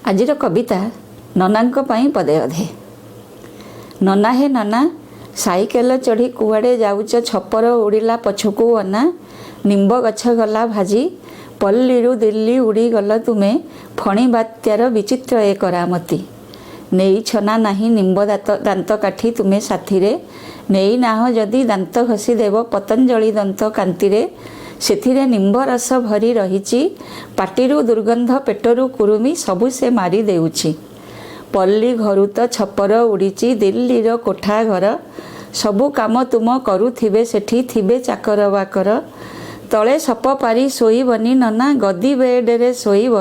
ଆଜିର କବିତା ନନାଙ୍କ ପାଇଁ ପଦେ ଅଧେ। ନନା ହେ ନନା, ସାଇକେଲ ଚଢ଼ି କୁଆଡ଼େ ଯାଉଛ? ଛପର ଉଡ଼ିଲା ପଛକୁ ଅନା, ନିମ୍ବ ଗଛ ଗଲା ଭାଜି, ପଲ୍ଲୀରୁ ଦିଲ୍ଲୀ ଉଡ଼ିଗଲ ତୁମେ, ଫଣି ବାତ୍ୟାର ବିଚିତ୍ର ଏ କରାମତି। ନେଇଛ ନା ନାହିଁ ନିମ୍ବ ଦାନ୍ତ କାଠି ତୁମେ ସାଥିରେ? ନେଇନାହ ଯଦି ଦାନ୍ତ ଘଷି ଦେବ ପତଞ୍ଜଳି ଦନ୍ତ କାନ୍ତିରେ। ସେଥିରେ ନିମ୍ବ ରସ ଭରି ରହିଛି, ପାଟିରୁ ଦୁର୍ଗନ୍ଧ ପେଟରୁ କୁରୁମି ସବୁ ସେ ମାରି ଦେଉଛି। ପଲ୍ଲୀ ଘରୁ ତ ଛପର ଉଡ଼ିଛି, ଦିଲ୍ଲୀର କୋଠା ଘର, ସବୁ କାମ ତୁମ କରୁଥିବେ ସେଠି ଥିବେ ଚାକର ବାକର। ତଳେ ସପ ପାରି ଶୋଇବନି ନନା, ଗଦି ବେଡ଼ରେ ଶୋଇବ।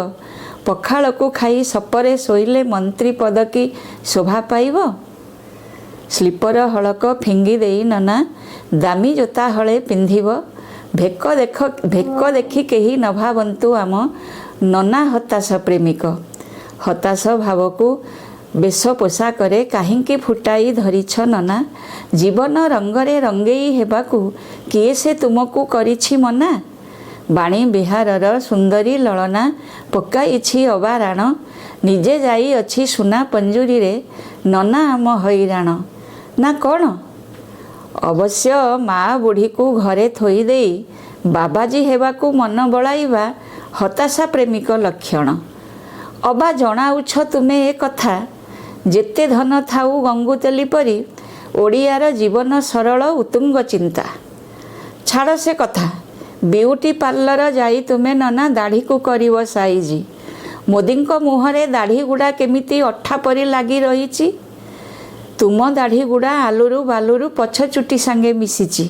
ପଖାଳକୁ ଖାଇ ସପରେ ଶୋଇଲେ ମନ୍ତ୍ରୀ ପଦ କି ଶୋଭା ପାଇବ? ସ୍ଲିପର ହଳକ ଫିଙ୍ଗି ଦେଇ ନନା ଦାମୀ ଜୋତା ହଳେ ପିନ୍ଧିବ। ଭେକ ଦେଖି କେହି ନ ଭାବନ୍ତୁ ଆମ ନନା ହତାଶ ପ୍ରେମିକ। ହତାଶ ଭାବକୁ ବେଶ ପୋଷାକରେ କାହିଁକି ଫୁଟାଇ ଧରିଛ ନନା? ଜୀବନ ରଙ୍ଗରେ ରଙ୍ଗେଇ ହେବାକୁ କିଏ ସେ ତୁମକୁ କରିଛି ମନା? ବାଣୀ ବିହାରର ସୁନ୍ଦରୀ ଲଳନା ପକାଇଛି ଅବାରାଣ, ନିଜେ ଯାଇଅଛି ସୁନା ପଞ୍ଜୁରୀରେ, ନନା ଆମ ହଇରାଣ ନା କ'ଣ? ଅବଶ୍ୟ ମା ବୁଢ଼ୀକୁ ଘରେ ଥୋଇ ଦେଇ ବାବାଜୀ ହେବାକୁ ମନ ବଳାଇବା ହତାଶା ପ୍ରେମିକ ଲକ୍ଷଣ। ଅବା ଜଣାଉଛ ତୁମେ ଏ କଥା, ଯେତେ ଧନ ଥାଉ ଗଙ୍ଗୁତେଲି ପରି, ଓଡ଼ିଆର ଜୀବନ ସରଳ ଉତ୍ତୁଙ୍ଗ ଚିନ୍ତା। ଛାଡ଼ ସେ କଥା, ବିୟୁଟି ପାର୍ଲର ଯାଇ ତୁମେ ନନା ଦାଢ଼ିକୁ କରିବ ସାଇଜି। ମୋଦିଙ୍କ ମୁହଁରେ ଦାଢ଼ିଗୁଡ଼ା କେମିତି ଅଠା ପରି ଲାଗି ରହିଛି, ତୁମ ଦାଢ଼ିଗୁଡ଼ା ଆଲୁରୁ ବାଲୁରୁ ପଛ ଚୁଟି ସାଙ୍ଗେ ମିଶିଛି,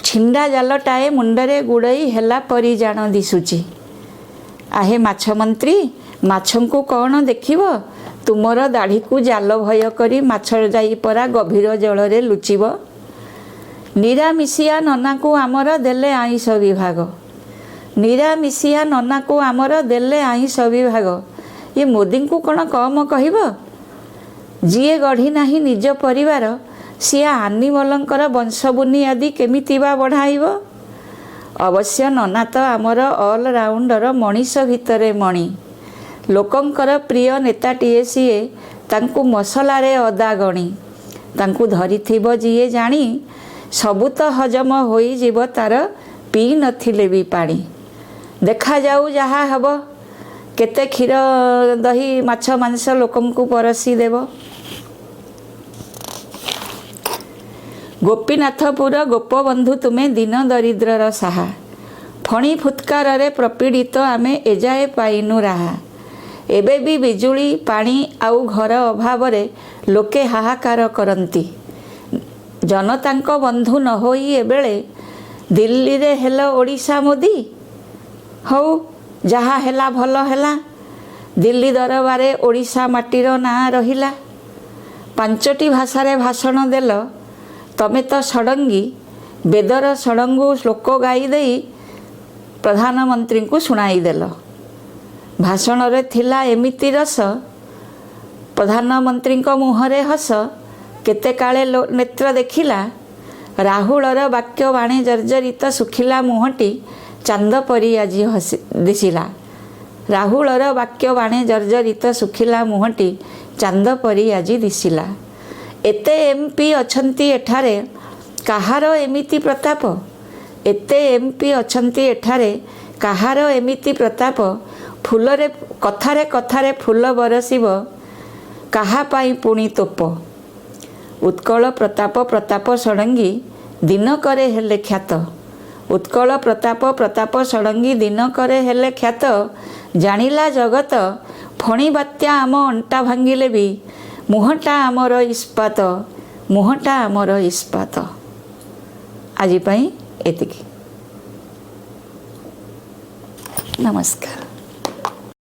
ଛିଣ୍ଡା ଜାଲଟାଏ ମୁଣ୍ଡରେ ଗୁଡ଼େଇ ହେଲା ପରି ଜାଣ ଦିଶୁଛି। ଆହେ ମାଛ ମନ୍ତ୍ରୀ, ମାଛଙ୍କୁ କ'ଣ ଦେଖିବ? ତୁମର ଦାଢ଼ିକୁ ଜାଲ ଭୟ କରି ମାଛ ଯାଇ ପରା ଗଭୀର ଜଳରେ ଲୁଚିବ। ନିରାମିଷିଆ ନନାକୁ ଆମର ଦେଲେ ଆଇଁଷ ବିଭାଗ, ନିରାମିଷିଆ ନନାକୁ ଆମର ଦେଲେ ଆଇଁଷ ବିଭାଗ। ଇଏ ମୋଦିଙ୍କୁ କ'ଣ କମ କହିବ? ଯିଏ ଗଢ଼ି ନାହିଁ ନିଜ ପରିବାର, ସିଏ ଆନିମଲଙ୍କର ବଂଶ ବୁନିଆଦି କେମିତି ବା ବଢ଼ାଇବ? ଅବଶ୍ୟ ନନା ତ ଆମର ଅଲରାଉଣ୍ଡର, ମଣିଷ ଭିତରେ ମଣି, ଲୋକଙ୍କର ପ୍ରିୟ ନେତାଟିଏ ସିଏ, ତାଙ୍କୁ ମସଲାରେ ଅଦା ଗଣି। ତାଙ୍କୁ ଧରିଥିବ ଯିଏ ଜାଣି, ସବୁ ତ ହଜମ ହୋଇଯିବ ତାର, ପିଇ ନଥିଲେ ବି ପାଣି। ଦେଖାଯାଉ ଯାହା ହେବ, କେତେ କ୍ଷୀର ଦହି ମାଛ ମାଂସ ଲୋକଙ୍କୁ ପରସି ଦେବ। ଗୋପୀନାଥପୁର ଗୋପବନ୍ଧୁ ତୁମେ ଦୀନ ଦରିଦ୍ରର ସାହା, ଫଣି ଫୁତ୍କାରରେ ପ୍ରପୀଡ଼ିତ ଆମେ ଏଯାଏ ପାଇନୁ ରାହା। ଏବେ ବି ବିଜୁଳି ପାଣି ଆଉ ଘର ଅଭାବରେ ଲୋକେ ହାହାକାର କରନ୍ତି। ଜନତାଙ୍କ ବନ୍ଧୁ ନ ହୋଇ ଏବେଳେ ଦିଲ୍ଲୀରେ ହେଲ ଓଡ଼ିଶା ମୋଦି। ହଉ, ଯାହା ହେଲା ଭଲ ହେଲା, ଦିଲ୍ଲୀ ଦରବାରେ ଓଡ଼ିଶା ମାଟିର ନାଁ ରହିଲା। 5ଟି ଭାଷାରେ ଭାଷଣ ଦେଲ, ତମେ ତ ଷଡ଼ଙ୍ଗୀ, ବେଦର ଷଡ଼ଙ୍ଗୁ ଶ୍ଲୋକ ଗାଇ ଦେଇ ପ୍ରଧାନମନ୍ତ୍ରୀଙ୍କୁ ଶୁଣାଇଦେଲ। ଭାଷଣରେ ଥିଲା ଏମିତି ରସ, ପ୍ରଧାନମନ୍ତ୍ରୀଙ୍କ ମୁହଁରେ ହସ, କେତେ କାଳେ ନେତ୍ର ଦେଖିଲା। ରାହୁଳର ବାକ୍ୟ ବାଣୀ ଜର୍ଜରିତ ଶୁଖିଲା ମୁହଁଟି ଚାନ୍ଦ ପରି ଆଜି ହସି ଦିଶିଲା। ରାହୁଳର ବାକ୍ୟ ବାଣୀ ଜର୍ଜରିତ ଶୁଖିଲା ମୁହଁଟି ଚାନ୍ଦ ପରି ଆଜି ଦିଶିଲା। ଏତେ ଏମ୍ପି ଅଛନ୍ତି ଏଠାରେ, କାହାର ଏମିତି ପ୍ରତାପ? ଏତେ ଏମ୍ପି ଅଛନ୍ତି ଏଠାରେ, କାହାର ଏମିତି ପ୍ରତାପ? ଫୁଲରେ କଥାରେ କଥାରେ ଫୁଲ ବରସିବ, କାହା ପାଇଁ ପୁଣି ତୋପ? ଉତ୍କଳ ପ୍ରତାପ ପ୍ରତାପ ଷଡ଼ଙ୍ଗୀ ଦିନକରେ ହେଲେ ଖ୍ୟାତ, ଉତ୍କଳ ପ୍ରତାପ ପ୍ରତାପ ଷଡ଼ଙ୍ଗୀ ଦିନକରେ ହେଲେ ଖ୍ୟାତ। ଜାଣିଲା ଜଗତ, ଫଣି ବାତ୍ୟା ଆମ ଅଣ୍ଟା ଭାଙ୍ଗିଲେ ବି ମୁହଁଟା ଆମର ଇସ୍ପାତ, ମୁହଁଟା ଆମର ଇସ୍ପାତ। ଆଜି ପାଇଁ ଏତିକି, ନମସ୍କାର।